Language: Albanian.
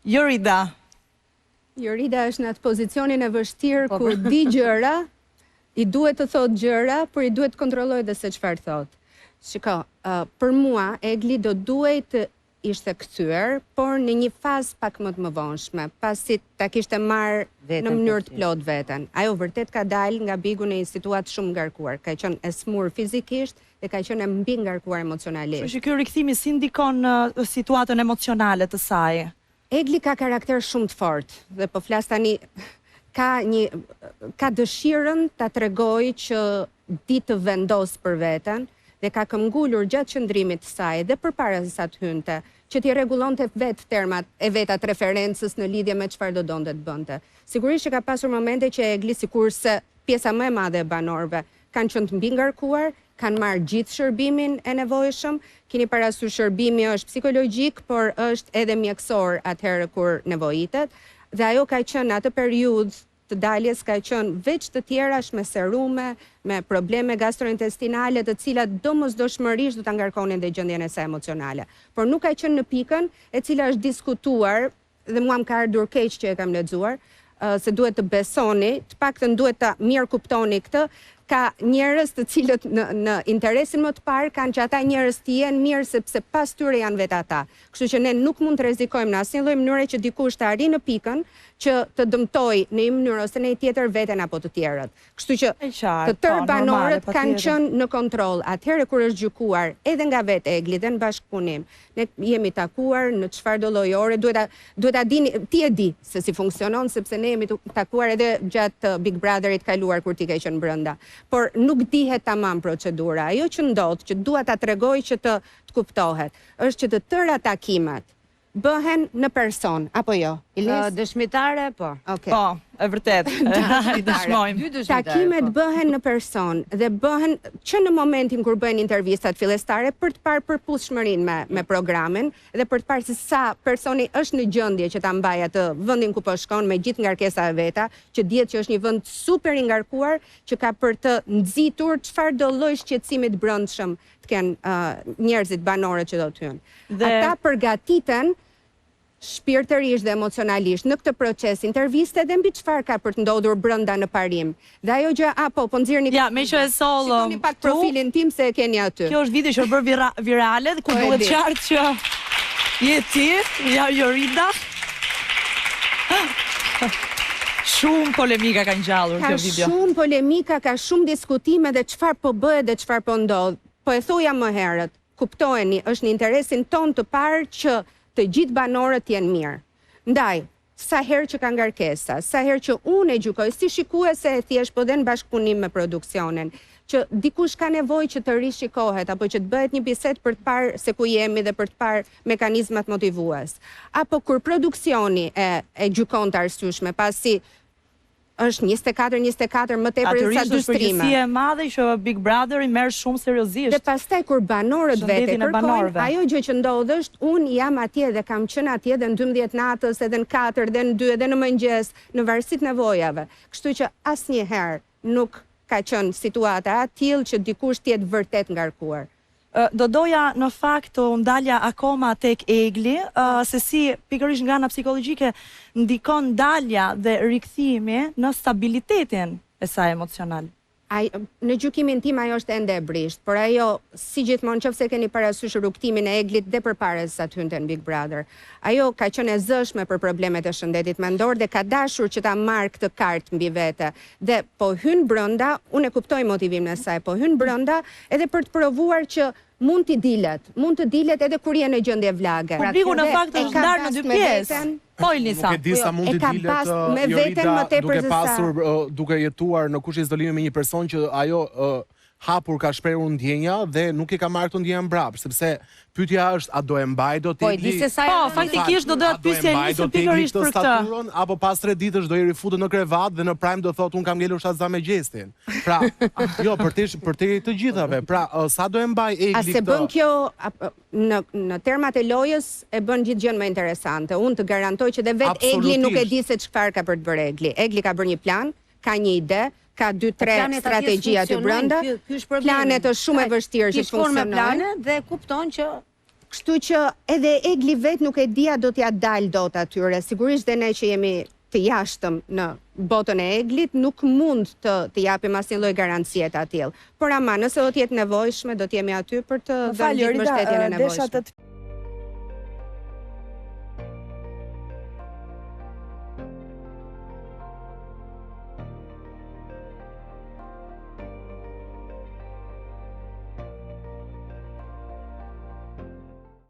Jorida. Jorida është në atë pozicionin e vështirë po, ku po. di gjëra, i duhet të thotë gjëra, por i duhet të kontrollojë dhe se çfarë thotë. Shiko, uh, për mua Egli do duhej të ishte kthyer, por në një fazë pak më të mëvonshme, pasi ta kishte marrë në mënyrë të plotë veten. Ajo vërtet ka dalë nga Bigu në një situatë shumë ngarkuar, ka qenë e sëmurë fizikisht dhe ka qenë e mbingarkuar emocionalisht. Kështu që ky rikthimi si ndikon në situatën emocionale të saj? Egli ka karakter shumë të fortë dhe po flas tani ka një ka dëshirën ta tregojë që di të vendosë për veten dhe ka këmbgulur gjatë qëndrimit të saj dhe përpara se sa të hynte që t'i rregullonte vetë termat e veta të referencës në lidhje me çfarë do donte të bënte. Sigurisht që ka pasur momente që Egli sikurse pjesa më e madhe e banorëve kanë qenë të mbingarkuar, kanë marrë gjithë shërbimin e nevojshëm, kini parasysh shërbimi është psikologjik, por është edhe mjekësor atëherë kur nevojitet, dhe ajo ka qenë në atë periudhë të daljes ka qenë veç të tjerash me serume, me probleme gastrointestinale të cilat domosdoshmërisht do ta ngarkonin dhe gjendjen e saj emocionale. Por nuk ka qenë në pikën e cila është diskutuar dhe mua më ka ardhur keq që e kam lexuar, se duhet të besoni, të paktën duhet ta mirëkuptoni këtë, ka njerëz të cilët në në interesin më të parë kanë që ata njerëz të jenë mirë sepse pas tyre janë vetë ata. Kështu që ne nuk mund të rrezikojmë në asnjë lloj mënyre që dikush të arrijë në pikën që të dëmtojë në një mënyrë ose në një tjetër veten apo të tjerët. Kështu që të tërë po, banorët kanë qenë në kontroll atëherë kur është gjykuar edhe nga vetë Egli dhe në bashkëpunim. Ne jemi takuar në çfarëdo lloj ore, duhet ta duhet ta dini, ti e di se si funksionon sepse ne jemi takuar edhe gjatë Big Brotherit kaluar kur ti ke qenë brenda. Por nuk dihet tamam procedura. Ajo që ndodh, që dua ta tregoj që të të kuptohet, është që të tëra takimet Bëhen në person, apo jo? Ilis? Dëshmitare, po. Okej. Po, e vërtetë. I dëshmojmë. Dy dëshmitare, Takimet po. bëhen në person dhe bëhen që në momentin kur bëhen intervistat fillestare për të parë përputhshmërinë me me programin dhe për të parë se sa personi është në gjendje që ta mbajë atë vendin ku po shkon me gjithë ngarkesa e veta, që dihet që është një vend super i ngarkuar që ka për të nxitur çfarëdo lloj shqetësimi të brendshëm të kenë njerëzit, banorët që do të hyjnë. Dhe... Ata përgatiten shpirtërisht dhe emocionalisht në këtë proces interviste dhe mbi çfarë ka për të ndodhur brenda në parim. Dhe ajo gjë, a po, po nxirrni Ja, meqë e sollëm. Shikoni pak profilin tim se e keni aty. Kjo është video që është bërë vira, virale ku po duket qartë që je ti, ja Jorida. Shumë polemika ka ngjallur kjo video. Ka shumë polemika, ka shumë diskutime dhe çfarë po bëhet dhe çfarë po ndodh. Po e thoja më herët, kuptojeni, është në interesin tonë të parë që të gjithë banorët të jenë mirë. Ndaj, sa herë që ka ngarkesa, sa herë që unë e gjykoj si shikuese e thjeshtë, po dhe në bashkëpunim me produksionin, që dikush ka nevojë që të rishikohet apo që të bëhet një bisedë për të parë se ku jemi dhe për të parë mekanizmat motivues. Apo kur produksioni e e gjykon të arsyeshme, pasi është 24 24 më tepër se sa dy streame. Natyrisht është përgjegjësi e madhe që Big Brother i merr shumë seriozisht. Dhe pastaj kur banorët vetë e kërkojnë, ajo gjë që ndodh është unë jam atje dhe kam qenë atje dhe në 12 natës, edhe në 4 dhe në 2 edhe në mëngjes, në varësi të nevojave. Kështu që asnjëherë nuk ka qenë situata e atillë që dikush të jetë vërtet ngarkuar. Do doja në fakt të ndalja akoma tek Egli, se si pikërisht nga ana psikologjike ndikon dalja dhe rikthimi në stabilitetin e saj emocional. Ai, në gjykimin tim ajo është ende e brishtë, por ajo, si gjithmonë, qoftë se keni parasysh rrugëtimin e Eglit dhe përpara se sa të hynte në Big Brother, ajo ka qenë e zëshme për problemet e shëndetit mendor dhe ka dashur që ta marrë këtë kartë mbi vete. Dhe po hyn brenda, unë e kuptoj motivimin e saj, po hyn brenda edhe për të provuar që mund t'i dilet, mund të dilet edhe kur je në gjendje vlage. Publiku në fakt është ndarë në dy pjesë. Po Ilnisa. Nuk e di sa mund t'i dilet me veten më tepër duke pasur duke jetuar në kushte izolimi me një person që ajo hapur ka shprehur ndjenja dhe nuk i ka marrë këto ndjenja mbrapsht, sepse pyetja është a do e mbajë dot Po e di se sa Po, faktikisht do doja të pyesja Ilnisën pikërisht për këtë. Staturën apo pas 3 ditësh do i rifutet në krevat dhe në prime do thotë unë kam ngelur shtatzënë me Gjestin. Pra, jo, përtej përtej të gjithave. Pra, sa do e mbajë Egli këtë? A s'e bën kjo në në termat e lojës e bën gjithë gjënë më interesante. Unë të garantoj që dhe vetë Egli nuk e di se çfarë ka për të bërë Egli. Egli ka bërë një plan, ka një ide, ka dy tre strategji aty brenda. Planet është shumë e vështirë që të funksionojnë. Ti shkon me plane dhe kupton që. Kështu që edhe Egli vetë nuk e di a do t'ia dalë dot atyre. Sigurisht dhe ne që jemi të jashtëm në botën e Eglit nuk mund të të japim asnjë lloj garancie të atillë. Por ama, nëse do të jetë nevojshme, do të jemi aty për të Më dhënë fal gjithë Jorida, mbështetjen e desha nevojshme. të të.